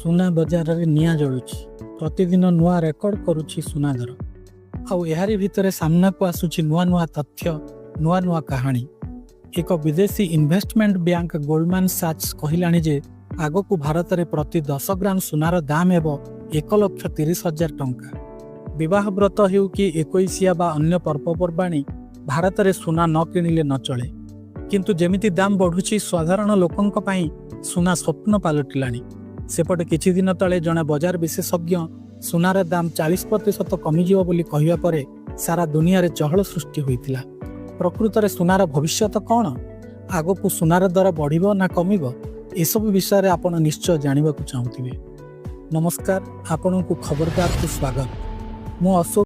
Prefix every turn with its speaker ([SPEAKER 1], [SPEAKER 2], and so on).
[SPEAKER 1] ସୁନା ବଜାରରେ ନିଆଁ ଜଳୁଛି। ପ୍ରତିଦିନ ନୂଆ ରେକର୍ଡ କରୁଛି ସୁନା ଦର। ଆଉ ଏହାରି ଭିତରେ ସାମ୍ନାକୁ ଆସୁଛି ନୂଆ ନୂଆ ତଥ୍ୟ, ନୂଆ ନୂଆ କାହାଣୀ। ଏକ ବିଦେଶୀ ଇନଭେଷ୍ଟମେଣ୍ଟ ବ୍ୟାଙ୍କ ଗୋଲ୍ଡମାନ ସାକ୍ସ କହିଲାଣି ଯେ ଆଗକୁ ଭାରତରେ ପ୍ରତି 10 ଗ୍ରାମ ସୁନାର ଦାମ ହେବ 1,30,000 ଟଙ୍କା। ବିବାହ ବ୍ରତ ହେଉ କି ଏକୋଇଶିଆ ବା ଅନ୍ୟ ପର୍ବପର୍ବାଣୀ, ଭାରତରେ ସୁନା ନ କିଣିଲେ ନ ଚଳେ। କିନ୍ତୁ ଯେମିତି ଦାମ ବଢ଼ୁଛି, ସାଧାରଣ ଲୋକଙ୍କ ପାଇଁ ସୁନା ସ୍ୱପ୍ନ ପାଲଟିଲାଣି। ସେପଟେ କିଛି ଦିନ ତଳେ ଜଣେ ବଜାର ବିଶେଷଜ୍ଞ ସୁନାର ଦାମ 40% କମିଯିବ ବୋଲି କହିବା ପରେ ସାରା ଦୁନିଆରେ ଚହଳ ସୃଷ୍ଟି ହୋଇଥିଲା। ପ୍ରକୃତରେ ସୁନାର ଭବିଷ୍ୟତ କ'ଣ? ଆଗକୁ ସୁନାର ଦର ବଢ଼ିବ ନା କମିବ? ଏସବୁ ବିଷୟରେ ଆପଣ ନିଶ୍ଚୟ ଜାଣିବାକୁ ଚାହୁଁଥିବେ। ନମସ୍କାର, ଆପଣଙ୍କୁ ଖବରଦାରକୁ ସ୍ୱାଗତ। ମୁଁ ଅଶୋକ।